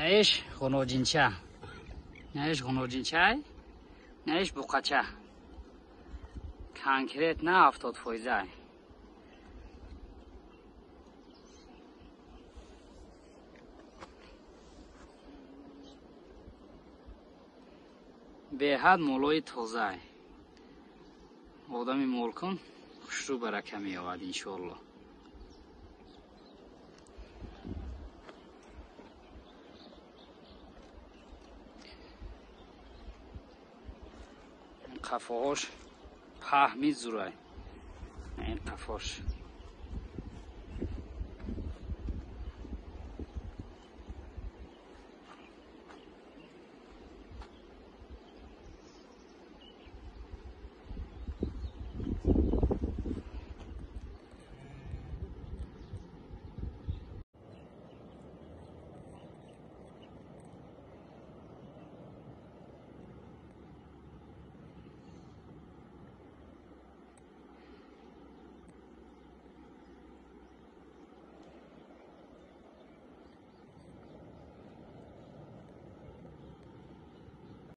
Наиш ғуноҷинча, наиш ғуноҷинчай, наиш буқача. Конкретно 70%-ай. Беҳад молои тозаай. Одами молкун хушрӯ барака меёвад, иншоалло. Қафоҳош паҳми зурай. Ин қафош.